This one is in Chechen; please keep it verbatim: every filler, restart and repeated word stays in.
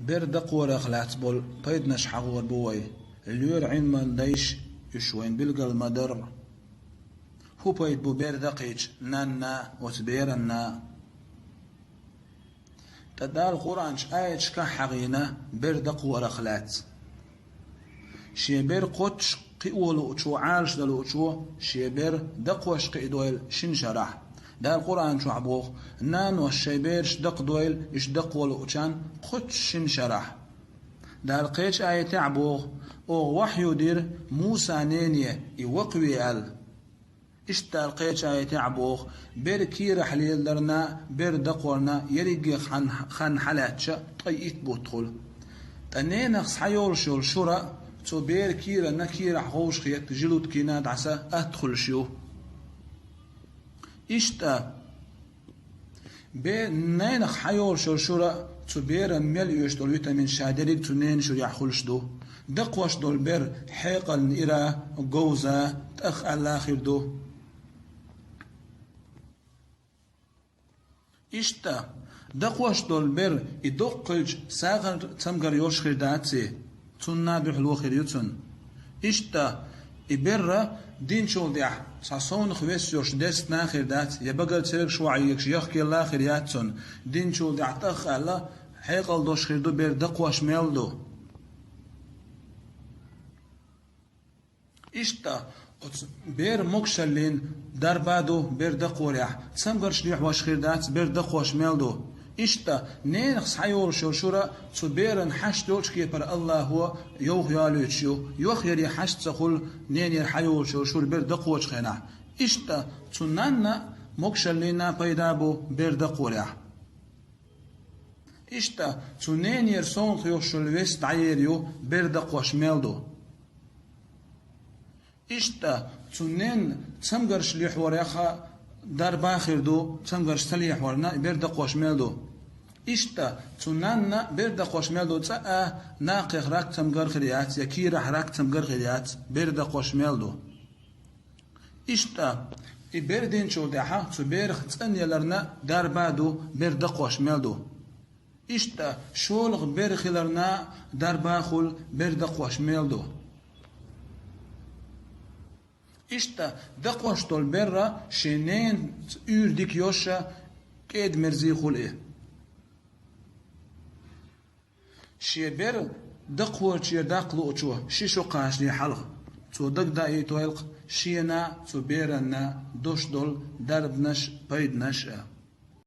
Бер дакхорах лаьцна болу пайданаш хьахор бу вай. Лоьра Ӏилман дайша уьш вайна билгал ма-дарра. ХӀун пайда бу бер дакхийча нанна, оцу беранна? Ткъа Дала Къуръан чу аяташкахь хьахийна бер дакхорах лаьцна. Шен бер кхоччуш кхио луучо, Ӏалашдан луучо, шен бер дакхош кхиадойла шина шарахь. Дала Къуръан чохь боху: «Наноша шайн бераш дакхадойла, уьш дакхо луучарна кхоччуш шина шарахь». Дала кхечу аятехь боху: «Оха вахьйу дира Мусан нене, и вакхаве», – аьлла. Иштта Дала кхечу аятехь боху: «Бер кийрахь леладарна, бер дакхорна ерриге хан, хан хьалаьцча, ткъе итт бутт хуьлу». Ткъа ненах схьайолуш йолу шура а, цу бер кийранна кийрахь ховшахетта, желудкина дӀаса атта хуьлуш ю. Иштта, бе-, ненах схьайолуш йолу шура а, цу беран мел оьшуш долу витамин ша дерриг цу ненан шурехь хуьлуш ду. Дакхош долу бер хьекъална ира, говза, тӀах аьлла хир ду. Иштта, дакхош долу бер и доккха хилча, сагӀар цамгар йолуш хир дац и, цунна дуьхьало хир ю цунна. Иштта, и бер а динчул тӀаьхьа цхьа совнах вес йолуш дерст а хир дац, я багара цергаш ваӀийгаш яхкелла а хир яц цунна, динчул тӀаьхьа тӀах аьлла, хьекъал долуш хир ду бер дакхош мел ду. Иштта, оцу бер могушаллин дарба а ду бер дакхорехь, цамгарш лехьош хир дац бер дакхош мел ду. Иштта, ненах схьайолуш йолу шура а цу беран хьашт йолчу кепара Аллахо йовха йолуьйтуш ю, йохъяре хьашт ца хуьлу ненера схьайолуш йолу шура бер дакхочу хенахь. Иштта, цу нанна а, могушаллина а пайда бу бер дакхорехь. Иштта, цу ненера совнах йолуш йолу вес дӀаер ю бер дакхош мел ду. Иштта, цу ненан цамгарш лехьорехь а дарба хир ду, цамгарш ца лехьорна бер дакхош мел ду. Иштта, цу нанна бер дакхош мел ду цкъа а накхех рак цамгар хир яц, я кийрахь рак цамгар хир яц, бер дакхош мел ду. Иштта, и бер динчул тӀаьхьа цу берах цӀанъяларна дарба а ду, бер дакхош мел ду. Иштта, шолгӀа бер хиларна дарба а хуьлу, бер дакхош мел ду. Иштта, дакхош долу бер а шен ненан уьйр дика йош а, кӀеда-мерза хуьлу и. Шен бер дакхочера даккха луучо ши шо кхачале хьалха, цо дагадаийтойла-кх шена а, цу беранна а дош долу дарбанаш а, пайданаш а.